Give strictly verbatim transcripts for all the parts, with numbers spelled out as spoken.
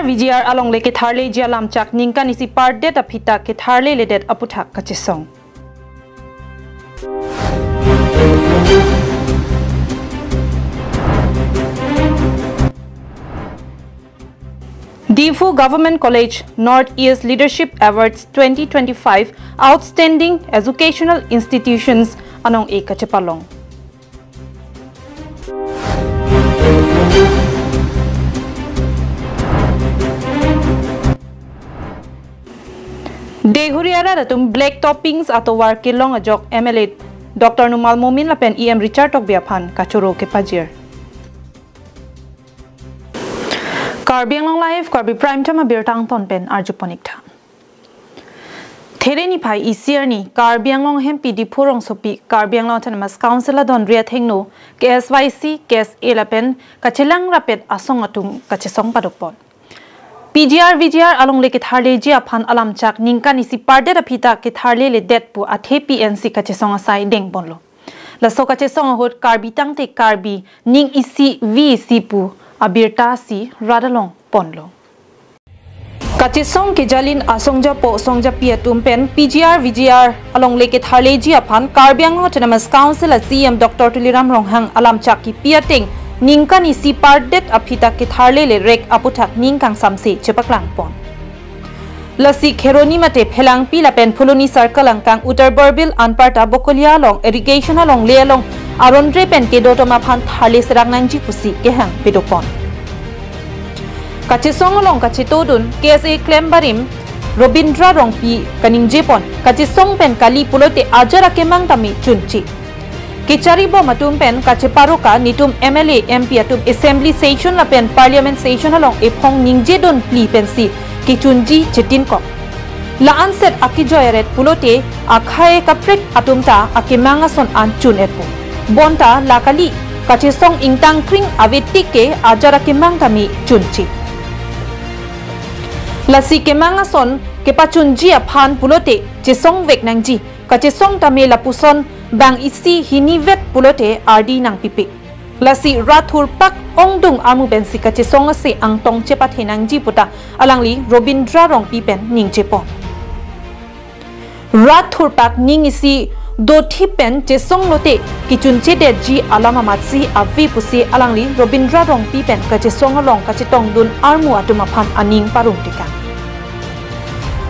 V G R alongle ketharleji alamchak ningkan isi pardet aphi ta ketharleledet aputhak kachesong. Diphu Government College North East Leadership Awards twenty twenty-five Outstanding Educational Institutions anong-e kachepalong. Deihori arat atum black toppings atovar kelong ajok M L A Doctor Numal Momin lapen E M Richard Tokbi aphan kachoro kepajir. Karbi Anglong Live, Karbi Prime Time abirta angton pen arjuponik tha. There niphai isi arni Karbi Anglong Hempi Diphu rongsopi Karbi Anglong Autonomous Council adonri athengno K S Y C, K S A lapen kachelang rapet asong atum kachesong padokpon. P G R V G R alongle ketharleji aphan alamchak ningkan isi pardet aphi ta ketharleledet pu athe P N C kachesong asai dengponlo. Laso kachesong ahut Karbi tangte Karbi ning isi vi isi pu abirta si rat along ponlo. Kachesong kejalin asongjapo songjapi atum pen P G R V G R alongle ketharleji aphan Karbi Anglong Autonomous Council a C E M Doctor Tuliram Ronghang alamchak kipi ateng ningkan isi pardet aphi ta ketharlelerek aputhak ning kangsamse chepaklangpon. Lasi Kheroni mate Phelangpi lapen Phuloni Circle angkang Uttar Borbil anparta Bokolia along irrigation alongle along aronre pen kedo atum aphan tharle serak nangji pusi kehang pedopon. Kachesong along kachetodun K S A klem barim Robindra Rongpi kaningjepon, kachesong pen kali pulote ajat akemang tame chunche. Kecharibom atum pen kacheparoka nitum M L A, M P atum assembly session lapen parliament session along ephong ningjedun phli pensi kechunji chetinkok. La-anset akejoi aret pulote akhei kaprek atum ta akemang ason an chun-etpo. Bonta la kali kachesong ingtangkring avetik ke ajat akemang tame chunche. Lasi kemang ason kepachunji aphan pulote chesongvek nangji. Kachesong tame lapuson bang isi hinivet pulote ardi nangpipe. Lasi rat thurpak ongdung amu pensi kachesong ase angtong chepathe nangji puta alangli Robindra Rongpi pen ningjepon. Rat thurpak ning isi dothip pen chesong lote kechunchedetji alam amatsi ave pusi alangli Robindra Rongpi pen kachesong along kachetongdun armu atum aphan aning parong tekang.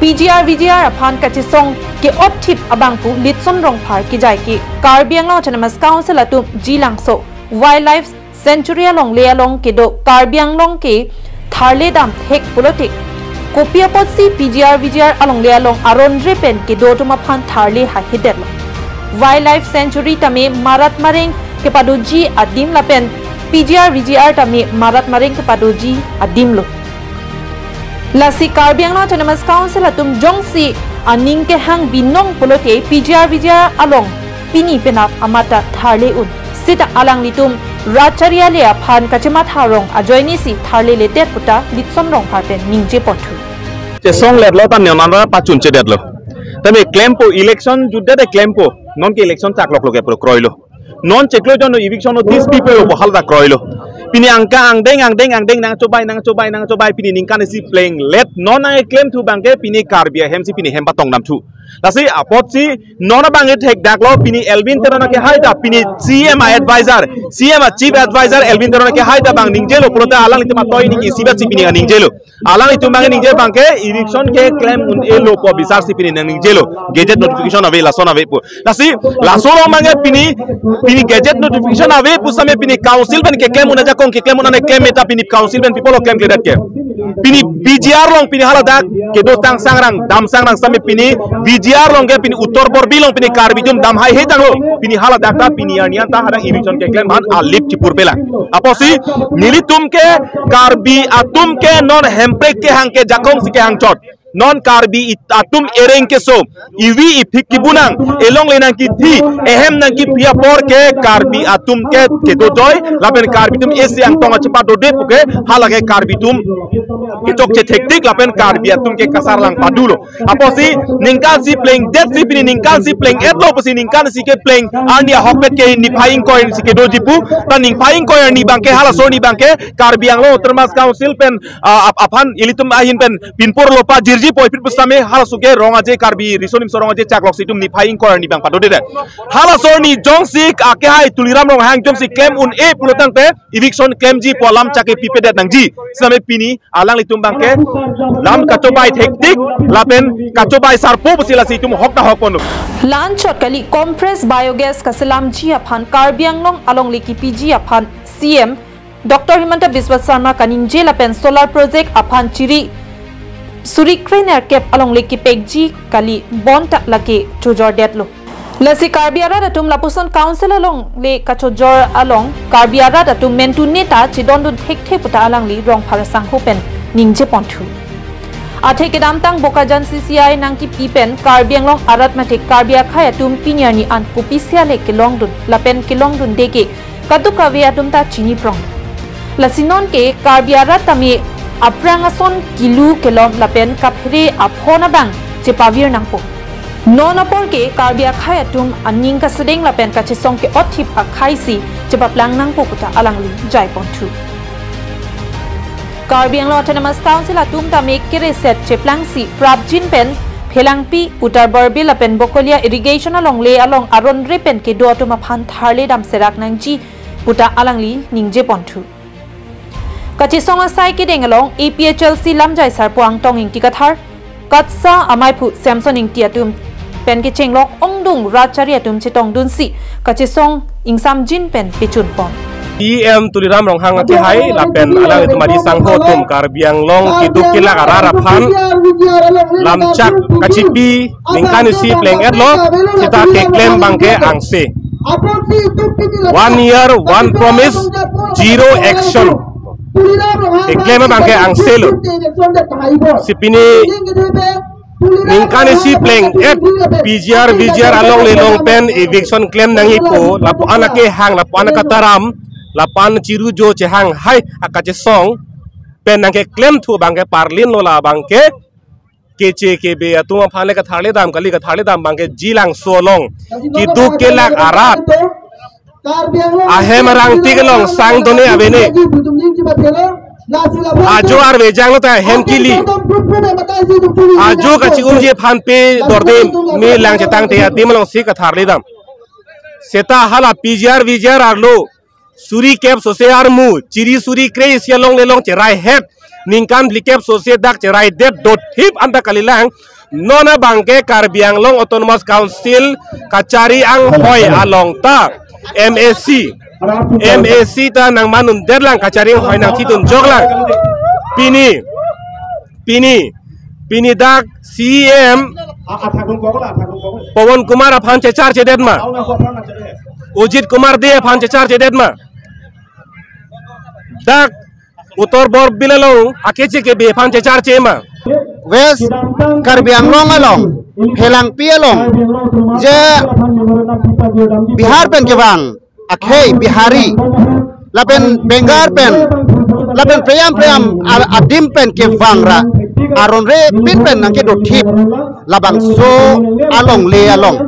P G R V G R aphan kachesong ke-otthip abangphu Litson Rongphar kejai ke Karbi Anglong Autonomous Council atum Jilangso Wildlife Sanctuary alongle along kedo Karbi Anglong ke tharle damthek pulote kopi apotsi P G R V G R alongle along aronre pen kedo atum aphan tharle hahedetlo. Wildlife Sanctuary tame marat mareng kepadoji adim lapen P G R V G R tame marat mareng kepadoji adimlo. Lasi Karbi Anglong Autonomous Council atum jongsi aning kehang binong pulote P G R V G R along pini penap amata tharle un. Sita alanglitum rat chariale aphan kachematha rong ajoinesi tharleledet puta Litson Rongphar pen ningjeponthu. Chesong letlo ta nemanra pachunchedetlo. Tame klempo election jutdet klempo. Non ke election chakloklo ke puro kroilo. Non chiklo jon eviction notice pipe bo hala kroilo. Pini angka angdeng angdeng angdeng nangchobai nangchobai nangchobai pini ningkan isi plenglet non nangklemthu abangke pini Karbi ahemsi pini hem patongdamthu. Lasi apotsi non abang ithekdaklo pini Elwin Teron ke haida pini C M a advisor, C M a chief advisor Elwin Teron ke haida abang ningjelo pulote alanglitum atoi ningke isi batsi pini ningjelo. Alanglitum abang ningje abangke eviction keklem un-elo pu bisarsi pini nangningjelo. Gazette notification ave lason ave pu. Lasi laso along abangke pini pini gazette notification ave pu same pini council pen keklem un ajakong keklem un ane klem meta pini council pen people klem kledat ke. Pini V G R along pini haladak kedo tang sangrang dam sangrang same pini V G R along ke pini Uttar Borbil along pini Karbi atum dam haihe tanglo. Pini haladak ta pini arni an ta hadak eviction keklem aphan alip chipurpelang. Apotsi nelitum ke Karbi atum ke non hemprek kehang ke jakongsi kehang chot. Non Karbi it-, atum ereng keso, ivi iphik kibunang, elongle nangkithi, ehem nangkipi apor ke Karbi atum ke kedojoi, lapen Karbi atum esi angtong achepadode puke, halake Karbi atum kechokche thektik, lapen Karbi atum ke kasarlang padulo. Apotsi ningkan isi plengdet si pini ningkan isi pleng-etlo pusi ningkan isi kepleng arni ahokpet ke niphai ingkoi si kedoji pu, ta niphai ingkoi arni abangke halaso arni abangke Karbi Anglong Autonomous Council pen, ah, ap-, aphan ilitum ahin pen pinpur lopa jirji poi pit pusitame halaso ke Rong Aje Karbi Riso Nimso Rong Aje Chaklok si itum niphai ingkoi arni abang padodedet. Halaso arni jongsi akehai Tuliram Ronghang jongsi klem un-e pulo tangte eviction klemji pu alam chak kepipedet nangji. Sitame pini alanglitum abangke lam kachobai thektik lapen kachobai sarpo pusi lasi itum hok ta hok ponlo. La-anchot kali compressed biogas kaselamji aphan Karbi Anglong alongle kipiji aphan C M Doctor Himanta Biswa Sarma kaningje lapen solar project aphan chiri suri krenerkep alongle kepekji kali bonta lake chojordetlo. Lasi Karbi arat atum lapuson council alongle kachojor along Karbi arat atum mentune ta chedondun thekthe puta alangli Rongphar asangho pen ningje ponthu. Athe kedamtang Bokajan C C I nangkipi pen Karbi Anglong arat mate Karbi akhei atum pini arni an kopisi ale kelongdun lapen kelongdunde ke kadokave atum ta chiniprong. Lasi non ke Karbi arat tame aphrang ason kilu kelom lapen kaphere aphon abang chepavir nangpo. Non apor ke Karbi akhei atum aning kasedeng lapen kachesong ke-otthip akhei si chepaplang nangpo puta alangli jai ponthu. Karbi Anglong Autonomous Council atum tame kereset cheplangsi prapjin pen Phelangpi, Uttar Borbil lapen Bokolia irrigation alongle along aron re pen kedo atum aphan tharle dam serak nangji puta alangli ningje ponthu. Kachesong asai kedeng along A P H L C lamjai sarpo angtong Ingti Kathar, KATSA amaiphu Samson Ingti atum pen kechenglok ongdung rat chari atum chetongdunsi kachesong ingsamjin pen pechun pon. C M Tuliram Ronghang akehai lapen alanglitum adi sangho atum Karbi Anglong keduk kelak arat aphan lamchak kachipi ningkan isi pleng-etlo, seta keklem abangke angse. One year, one promise, zero action. Keklem abangke angse lo. Si pini ningkan isi pleng-et P G R, V G R alongle along pen eviction klem nangjipo, lapu-an akehang, lapu-an akataram, lapu-an chirujo chehanghai akachesong pen nangkeklemthu abangke parlinlo, la abangke keche kebe atum aphan le katharle dam kali, katharle dam abangke Jilangso along keduk kelak arat ahem arangtik along sang done avene. Ajo arve janglo ta ahem kili. Ajo kachi-unji aphan pe dorde me lang chetangte adim alongsi katharle dam. Seta hala P G R V G R arlo suri kep sose armu, chiri suri kre-isi alongle along cherai het, ningkan phlikep sose dak cherai det dothip anta kalilang. Non abangke Karbi Anglong Autonomous Council kachari anghoi along ta M A C, M A C ta nangman undet lang, kachari anghoi nangthidun jok lang. Pini, pini, pini dak C M Pawan Kumar aphan checharchedet ma, Ajit Kumar Dey aphan checharchedet ma, dak Uttar Borbil along akeche kebe aphan checharche ma. West Karbi Anglong along, Phelangpi along, je Bihar pen kevang akhei Bihari, lapen Bengal pen, lapen preyam preyam a-, adim pen kevang ra aron repit pen nangkedothip labangso alongle along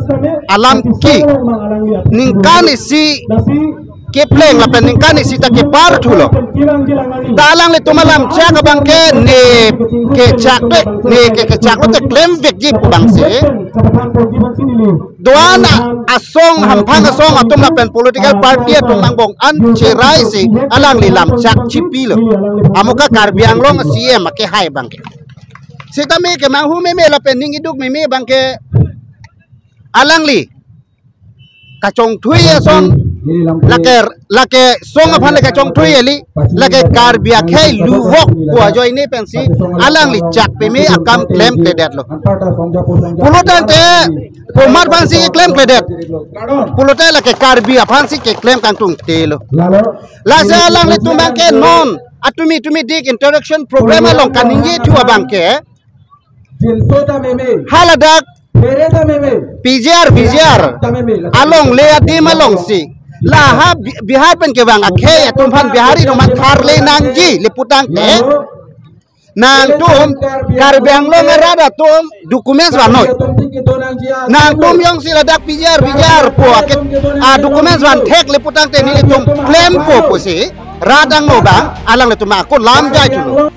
alam ke ningkan isi kepleng lapen ningkan isi ta keparthulo. Ta alanglitum alamchak abangke ne kechak de, ne ke kechak lote klemvekji pu abangsi. Do-an a-, asong, hamphang asong atum lapen political party atum angbong an cheraisi alangli lamchak chipilo. Amuka Karbi Anglong C M akehai abangke. Sitame kemanghu meme lapen ning iduk meme abangke alangli kachongthui asong, lake, lake song aphan le kachongthui eli, lake Karbi akhei luvok pu ajoine pensi alangli chak peme akam klemkledetlo. Pulotangte, komat aphansi klemkledet? Pulote lake Karbi aphansi keklem kangtungtelo. Lasi alanglitum abangke non atumi tumi dik interaction program along kaningjithu abangke, Jinso ta meme. Haladak Phere ta meme. P G R, P G R. Ta meme. Alongle adim alongsi. La ha Bi-, Bihar pen kevang akhei atum aphan Bihari atum aphan tharle nangji lapu tangte. Nangtum Karbi Anglong arat atum documents vannoi. Nangtum jongsi ladak P G R, P G R pu ake, ah, documents van thek lapu tangte nelitum klempo pusi rat angno abang alanglitum ako lam jai chulo.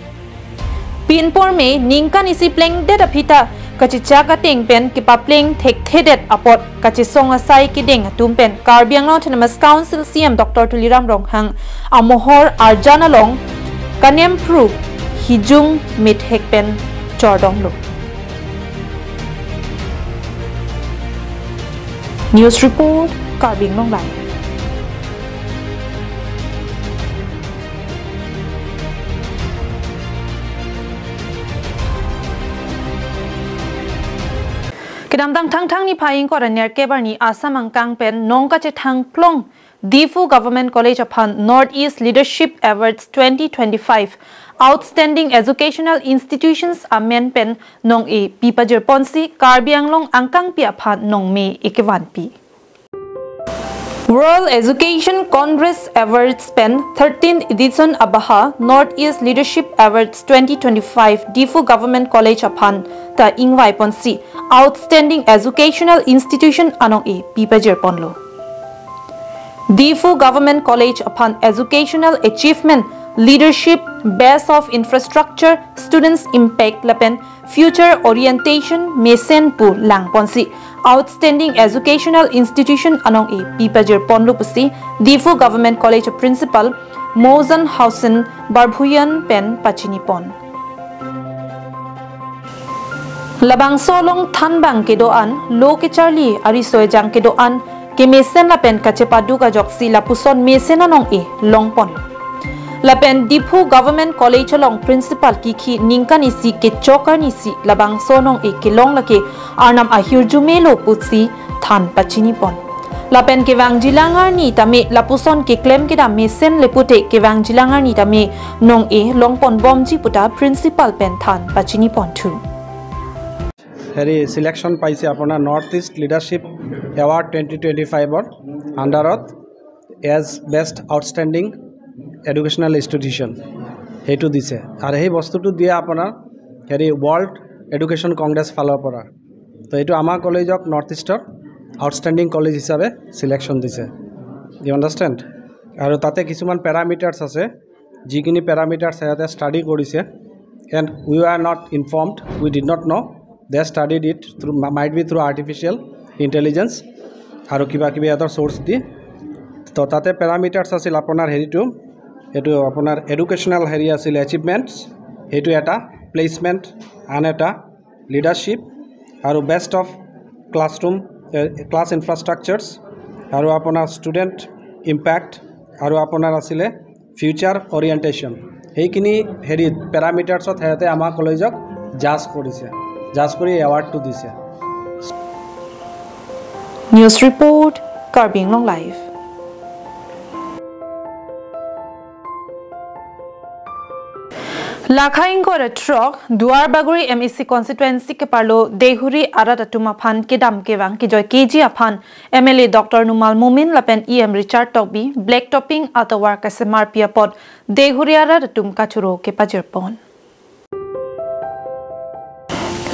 Pinpur me ningkan isi plengdet aphi ta kachechak ateng pen kepapleng thekthedet apot kachesong asai kedeng atum pen Karbi Anglong Autonomous Council C E M Doctor Tuliram Ronghang amohor arjan along kanemphru hijung methek pen chordom lo. News report, Karbi Anglong Live. Kedamtang Thangthang niphai ingkoi ra nerkep arni Assam angkang pen nong kachethang klong Diphu Government College aphan North East Leadership Awards twenty twenty-five Outstanding Educational Institutions amen pen nong-e pi pajirponsi Karbi Anglong angkangpi aphan nongme ekevanpi. World Education Congress Awards pen thirteenth edition abaha North East Leadership Awards twenty twenty-five Diphu Government College aphan ta ingvaiponsi Outstanding Educational Institution anong-e pi pajirponlo. Diphu Government College aphan educational achievement, leadership, best of infrastructure, students impact lapen future orientation mesen pu langponsi Outstanding Educational Institution anong-e pi pajirponlo pusi Diphu Government College Principal Mojan Hussain Barbhuyan pen pachinipon. Labangso along thanbang kedo-an, lo kecharli ariso ejang kedo-an, kemesen lapen kachepaduk ajoksi lapuson mesen anong-e longpon. Lapen Diphu Government College along principal kikhi ningkan isi kechok arnisi labangso anong-e kelong lake arnam ahirjume lo pusi than pachinipon. Lapen kevangjilang arni tame lapuson keklem kedam mesen le pute kevangjilang arni tame nong-e longponbomji puta principal pen than pachinipon thu. হেৰি, selection পাইছে আপোনাৰ north east leadership award twenty twenty ফাইভৰ আণ্ডাৰত as best outstanding educational institution, সেইটো দিছে। আৰু সেই বস্তুটো দিয়ে আপোনাৰ হেৰি ৱৰ্ল্ড এডুকেশ্যন কংগ্ৰেছ ফালৰ পৰা। তো এইটো আমাৰ কলেজক নৰ্থ ইষ্টৰ আউটষ্টেণ্ডিং কলেজ হিচাপে ছিলেকশ্যন দিছে। You understand? আৰু তাতে কিছুমান পেৰামিটাৰ্ছ আছে, যিখিনি পেৰামিটাৰ্ছ সিহঁতে ষ্টাডি কৰিছে, and we are not informed, we did not know, they studied it through, might be through artificial intelligence আৰু কিবা কিবি সিহঁতৰ চ'ৰ্চ দি। তো তাতে পেৰামিটাৰ্ছ আছিল আপোনাৰ হেৰিটো, এইটো আপোনাৰ এডুকেশ্যনেল হেৰি আছিল এচিভমেণ্টছ, সেইটো এটা, প্লেচমেণ্ট আন এটা, লিডাৰশ্বিপ আৰু best of classroom, class infrastructures আৰু আপোনাৰ ষ্টুডেণ্ট ইম্পেক্ট আৰু আপোনাৰ আছিলে ফিউচাৰ অৰিয়েণ্টেশ্যন। সেইখিনি হেৰি পেৰামিটাৰ্ছত সিহঁতে আমাৰ কলেজক জাজ কৰিছে, জাজ কৰি এৱাৰ্ডটো দিছে। News report, Karbi Anglong Live. Lakha ingkoi ra throk, Duar Bagori M A C constituency keparlo Deihori arat atum aphan kedam kevang kejoi keji aphan M L A Doctor Numal Momin lapen E M Richard Tokbi black topping atovar kasemarpi apot Deihori arat atum kachoro kepajirpon.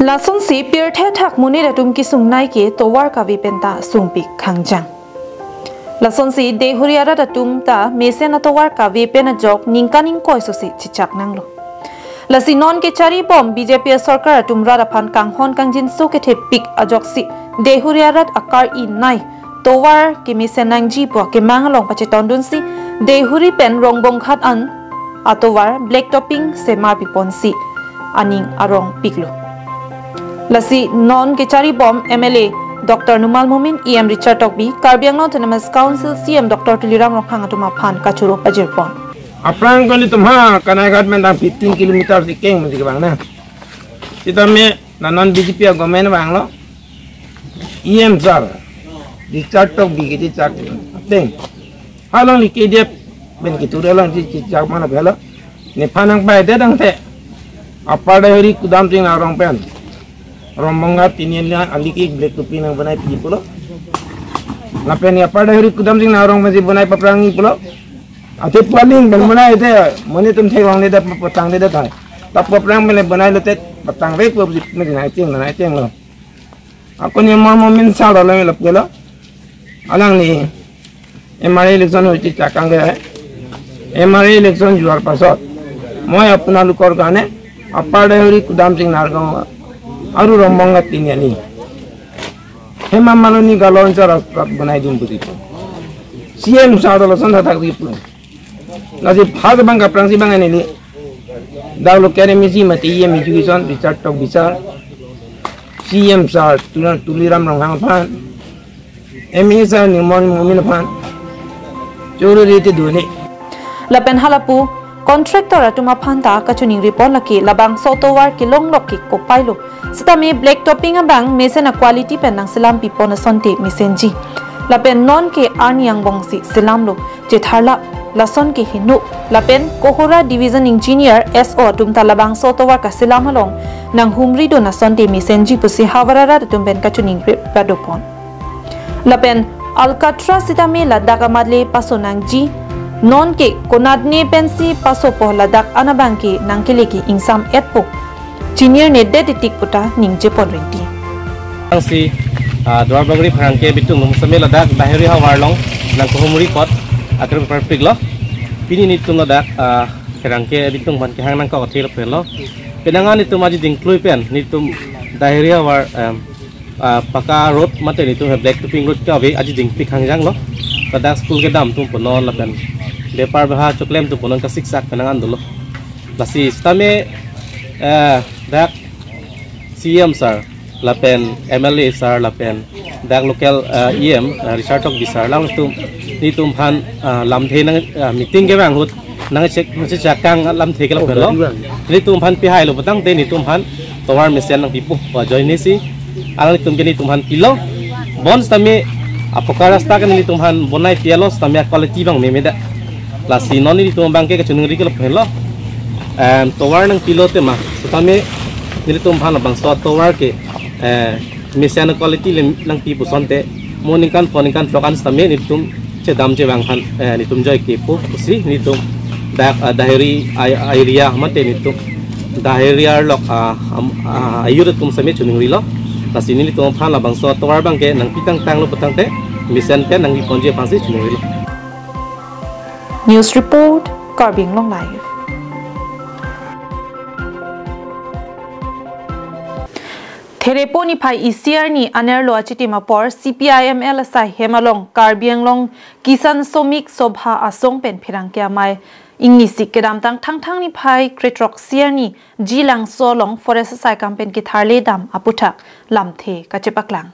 Lasonsi pirthe thak monit atum kesungnei ke tovar kave pen ta sungpik khangjang. Lasonsi Deihori arat atum ta mesen atovar kave pen ajok ningkan ingkoi sosi chechak nanglo. Lasi non kecharibom B J P sorkar atum rat aphan kanghon kangjinso kethepik ajoksi Deihori arat akar-i nei tovar kemesen nangji pu akemang along pachetondunsi Deihori pen Rongbonghat an atovar black topping semarpiponsi aning arongpiklo. Lasi non kecharibom M L A Doctor Numal Momin, E M Richard Tokbi, Karbi Anglong Autonomous Council C E M Doctor Tuliram Ronghang atum aphan kachoro pajirpon. Aphrang koni tum ha Kanaihat pen tang fifteen kilometers ikeng mesti kebang na. Sitame nanon B J P government vanglo. E M sir, Richard Tokbi kiti chak ateng. Halong li K D F pen kitur along ti chak mana bhelo. Nephan nangpaidet tangte Upper Deihori Kudamting arong pen Rombonga tinian ali ke black topi nang bonai pi pulo. Lapen ya Upper Dahuri Kudamsing Nagar Rong pensi bonai paprang pulo. Ate planning pen bonai te monit atum theklongledet, patangledet hai. Ta paprang pen le bonai lote patangvek pu pusi mesi nai cheng nai chenglo. Ako ni mor momin sa lo lo lo. Alangli M R A election hoite chakang ke, M R A election juar pasot, moi apuna lukor kane Upper Dahuri Kudamsing Nagar Rong aru Rombonga tinian ni Hema Malini galon sa rastad bonai dun pusi pu. C M sir dolo son thatak si pu. Lasi phak bang kaprang si bang ini. Dak local M A C mate E M Education Richard Tokbi sir, C M sir Tulan Tuliram Ronghang aphan, M A sir Nirmal Momin aphan choro rite duni. Lapen halapu contractor atum aphan ta kachiningri pon lake labangso tovar kelong lok ke kopai lo. Sitame black topping abang mesen a quality pen nangselam pi pon asonte mesenji. Lapen non ke arni angbong si selam lo, chetharlap, lason ke heno. Lapen Kohora Division Engineer S O atum ta labangso tovar kaselam along nanghumri dun asonte mesenji pusi havar arat atum pen kachiningri pado pon. Lapen Alcatraz sitame ladak amat le paso nangji, non ke konatne pensi pasopo, ladak an abang ke nangkele ke ingsam etpo, chinir ne det itik puta ningje pon ringti. Ang si, ah, Duarbagori pherangke abitung atum sitame ladak Dahuri havar along nangkohumri apot akrep parpik lo. Pini nelitum ladak, ah, pherangke abitung aphan kehang nangkok athe lo pen lo. Penang an nelitum aji dingklui pen nelitum Dahuri havar, em, ah, paka road mate nelitum he black topping road kave aji dingpik hangjang lo. Ladak school kedam atum punon lapen bepar beha choklem atum punon kasiksak penang an dolo. Lasi sitame, eh, dak C M sir lapen M L A sir lapen dak local, eh, E M, eh, Richard Tokbi sir alangtum nelitum aphan, eh, lamthe nang, eh, meeting kevang ahut nangchek, nangchechakang lamthe ke lapen lo. Nelitum aphan pihai lo putangte nelitum aphan tovar mesen nangpipo pu ajoine si alanglitum ke nelitum aphan pilo. Bonsitame apoka rasta ke nelitum aphan bonai pi lo sitame quality abang memedet. Lasi non nelitum abang ke kachiningri ke lapen lo. Em, tovar nangpilo tema sitame nelitum aphan labangso tovar ke, eh, mesen quality le nangpi pu asonte mo ningkan pho ningkan throk an sitame nelitum chedam chevang aphan, eh, nelitum joike pu pusi nelitum dak, ah, Dahuri ai-, area mate nelitum Dahuri arlok, ah, am-, ah, ayur atum sitame chiningrilo. Lasi nelitum aphan labangso tovar abang ke nangpi tangtang lo putangte mesen pen nangpi ponji aphansi chiningrilo. News report, Karbi Anglong Live. Therepo niphai isi arni anerlo achitim apor C P I M L asai hem along Karbi Anglong Kisan Shramik Sabha asong pen pherangke amei ingni si kedamtang Thangthang niphai krethrok isi arni Jilangso along forest asaikam pen ketharle dam aputhak lamthe kachepaklang.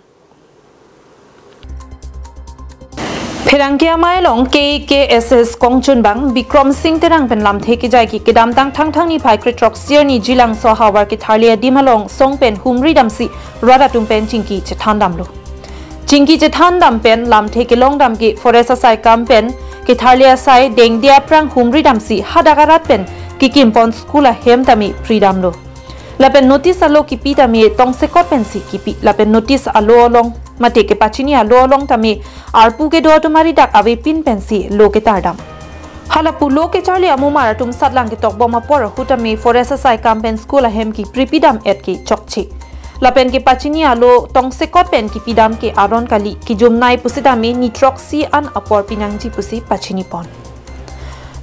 Pherangke amei along K A K S S kongchunbang Bikram Singh Terang pen lamthe kejai ke kedamtang Thangthang niphai krethrok isi arni Jilangso ahavar ketharle adim along song pen humri damsi rat atum pen chingki chethan damlo. Chingki chethan dam pen lamthe kelong dam ke forest asaikam pen ketharle asai dengde aphrang humri damsi hadak arat pen kekim pon school ahem tame pri damlo. Lapen notice alo kipi tame tongsekot pensi kipi. Lapen notice alo along mate kepachini alo along tame arpu kedo atum ari dak avepin pensi lo ketar dam. Halapu lo kecharli amumar atum satlang ketokbom apor ahut tame forest asaikam pen school ahem kipripi dam et ke chokche. Lapen kepachini alo tongsekot pen kipi dam ke aron kali, kijumnai pusitame ni throksi an apor pinangji pusi pachini pon.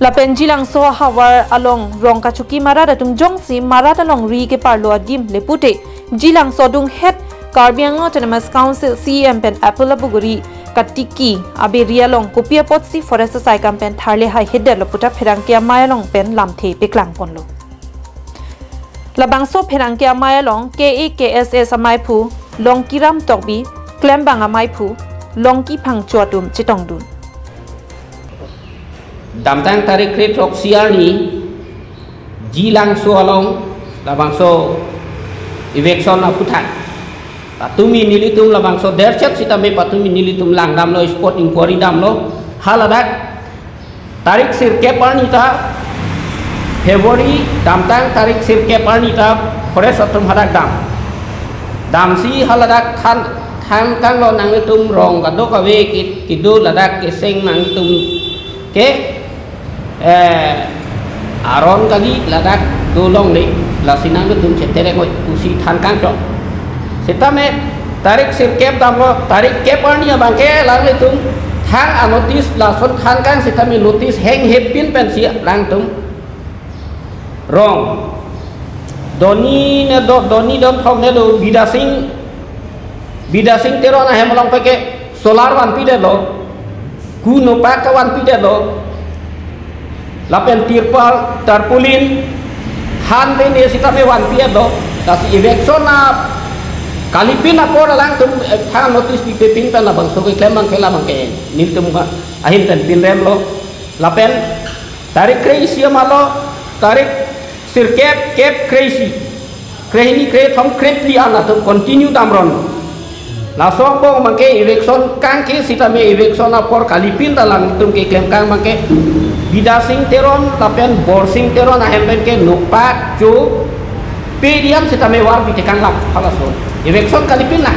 Lapen Jilangso ahavar along rong kachuki marat atum jongsi marat along ri keparlo adim le pute Jilangso adunghet Karbi Anglong Autonomous Council C E M pen apple abuguri katiki abe ri along kopi apotsi forest asaikam pen tharle hai hedet lo puta pherangke amei along pen lamthe peklang ponlo. Labangso pherangke amei along K A K S S ameiphu Longkiram Tokbi, klembang ameiphu Longki Phangcho atum chetongdun. Damtang tarik krethrok isi arni Jilangso along labangso eviction aputhak patumi nelitum labangso derchep sitame patumi nelitum langdamlo, spot inquiry damlo. Haladak tarik sirkep arni ta February damtang tarik sirkep arni ta forest atum hadak dam. Damsi haladak than, than kanglo nanglitum rong kadokave ki, kedo ladak keseng nanglitum ke, eh, aron kali ladak dolongle, lasi nanglitum chetereng oi pusi than kangchok. Sitame tarik sirkep damlo, tarik kep arni abangke nanglitum than anotis lason than kang sitame notis heng hepin pensi nangtum rong. Doni ne do, doni don thong ne do, Bidya Singh, Bidya Singh Teron ahem along peke solar vanpidetlo, ku nopak vanpidetlo, lapen tirpal, tarpaulin, han pen e sitame vanpidetlo, lasi eviction a kalipin apor alangtum, eh, than notis pipepin pen labangso keklem abangke labangke nelitum ahin pen pinremlo, lapen tarik kre-isi amalo, tarik sirkep, kep kre-isi, krehini, krethom, krephli an atum continue damron. Laso angbong abangke eviction kangke sitame eviction apor kalipin ta alangtum keklem kang abangke Bidya Singh Teron lapen Borsing Teron ahem pen ke nopak cho pe diam sitame war bite kang lap halaso. Eviction kalipin na.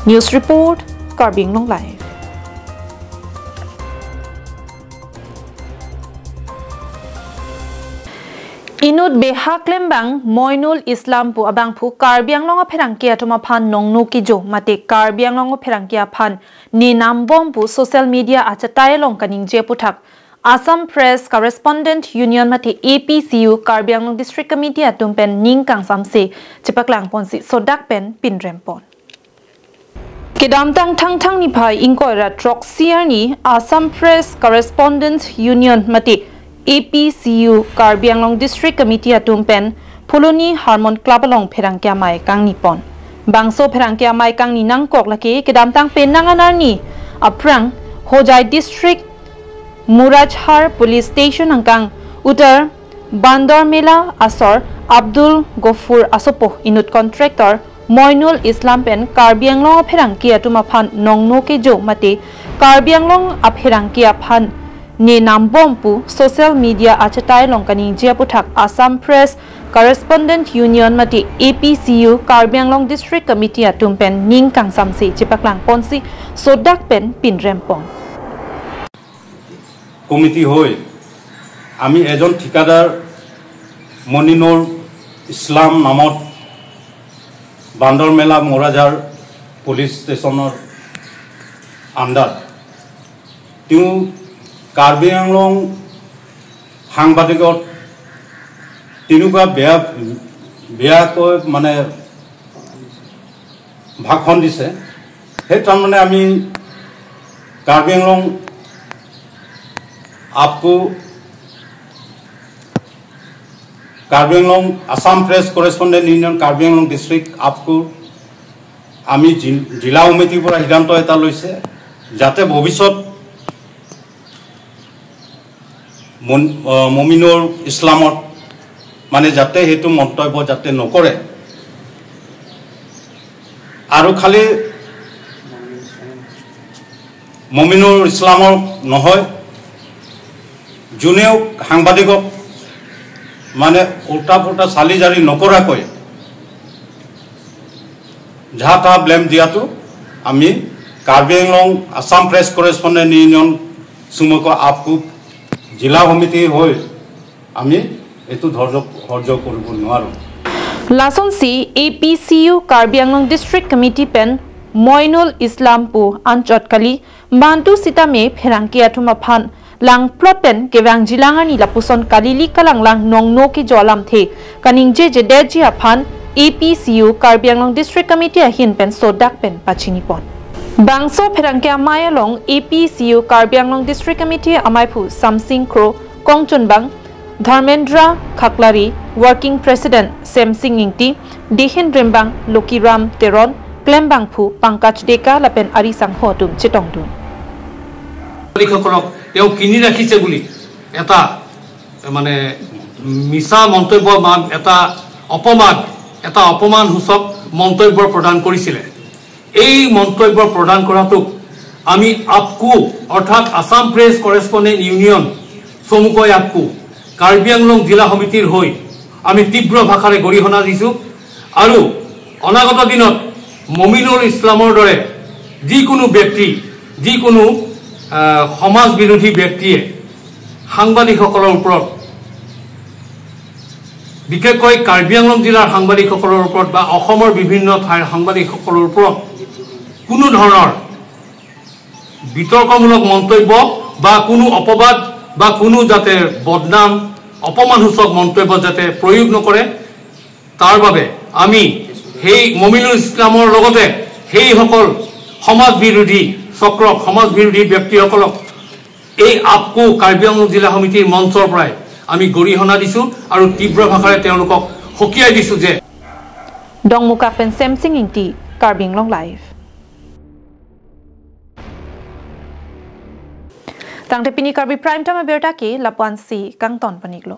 News report, Karbi Anglong Live. Inut beha klembang Moinul Islam pu abangphu Karbi Anglong apherangke atum aphan nongno kejo mate Karbi Anglong apherangke aphan ne nambom pu social media achatai along kaningje aputhak Assam Press Correspondent Union mate A P C U Karbi Anglong District Committee atum pen ning kangsamse chepaklang ponsi sodak pen pinrem pon. Kedamtang Thangthang niphai ingkoi ra throksi arni Assam Press Correspondents Union mate A P C U Karbi Anglong District Committee atum pen Phuloni Harmon Club along pherangke amei kangni pon. Bangso pherangke amei kangni nangkok lake kedamtang penang an arni aphrang Hojai District Murajhar Police Station angkang Uttar Bandormela asor Abdul Gofur asopo inut contractor Moinul Islam pen Karbi Anglong apherangke atum aphan nongno kejo mate Karbi Anglong apherangke aphan ne nambom pu social media achatai along kaningje aputhak Assam Press Correspondent Union mate A P C U Karbi Anglong District Committee atum pen ning kangsamse chepaklang ponsi sodak pen pinrem pon. Committee হৈ আমি এজন ঠিকাদাৰ মনিনুৰ ইছলাম নামত বান্দৰমেলা মোৰাঝাৰ পুলিচ ষ্টেচনৰ আণ্ডাৰ তেওঁ কাৰ্বি আংলং সাংবাদিকত তেনেকুৱা বেয়া বেয়াকৈ মানে ভাষণ দিছে। সেই তাৰমানে আমি কাৰ্বি আংলং আপকো Karbi Anglong Assam press correspondent union Karbi Anglong district আপকো আমি জি- জিলা সমিতিৰ পৰা সিদ্ধান্ত এটা লৈছে যাতে ভৱিষ্যত মন- আহ, মমিনুৰ ইছলামত মানে যাতে সেইটো মন্তব্য যাতে নকৰে আৰু খালি মমিনুৰ ইছলামৰ নহয়, যোনেও সাংবাদিকক মানে উল্টা পুল্টা চালি জাৰি নকৰাকৈ যা তা ব্লেম দিয়াটো আমি Karbi Anglong Assam press correspondent union চমুকৈ আপকো জিলা সমিতি হৈ আমি এইটো ধৈৰ্য সহ্য কৰিব নোৱাৰোঁ। Lasonsi A P C U Karbi Anglong District Committee pen Moinul Islam pu anchot kali mantu sitame pherangke atum aphan langplot pen kevang jilang arni lapuson kalili kalanglang nongno kejo alamthe kaningje jedetji aphan A P C U Karbi Anglong District Committee ahin pen sodak pen pachini pon. Bangso pherangke amei along A P C U Karbi Anglong District Committee ameiphu Samsing Kro, kongchunbang Dharmendra Khaklari, Working President Semsing Ingti, Dihin Rimbang Lokiram Teron, klembangphu Pankaj Deka lapen ari sangho atum chetongdun. মালিকসকলক তেওঁ কিনি ৰাখিছে বুলি এটা মানে মিছা মন্তব্য বা এটা অপমান, এটা অপমানসূচক মন্তব্য প্ৰদান কৰিছিলে। এই মন্তব্য প্ৰদান কৰাটোক আমি আপকো অৰ্থাৎ আছাম প্ৰেছ কৰেছপণ্ডেণ্ট ইউনিয়ন চমুকৈ আপকো কাৰ্বি আংলং জিলা সমিতিৰ হৈ আমি তীব্ৰ ভাষাৰে গৰিহণা দিছোঁ। আৰু অনাগত দিনত মমিনুল ইছলামৰ দৰে যিকোনো ব্যক্তি, যিকোনো আহ, সমাজ বিৰোধী ব্যক্তিয়ে সাংবাদিকসকলৰ ওপৰত, বিশেষকৈ কাৰ্বি আংলং জিলাৰ সাংবাদিকসকলৰ ওপৰত বা অসমৰ বিভিন্ন ঠাইৰ সাংবাদিকসকলৰ ওপৰত কোনো ধৰণৰ বিতৰ্কমূলক মন্তব্য বা কোনো অপবাদ বা কোনো যাতে বদনাম, অপমানসূচক মন্তব্য যাতে প্ৰয়োগ নকৰে, তাৰ বাবে আমি সেই মমিনুল ইছলামৰ লগতে সেইসকল সমাজ বিৰোধী চক্ৰক, সমাজ বিৰোধী ব্যক্তিসকলক এই আপকো কাৰ্বি আংলং জিলা সমিতিৰ মঞ্চৰ পৰাই আমি গৰিহণা দিছো আৰু তীব্ৰ ভাষাৰে তেওঁলোকক সকীয়াই দিছো যে Dongmukak pen Semsing Ingti, Karbi Anglong Live. Tangte pini Karbi Prime Time abirta ke lapu-ansi kangton pon-iklo.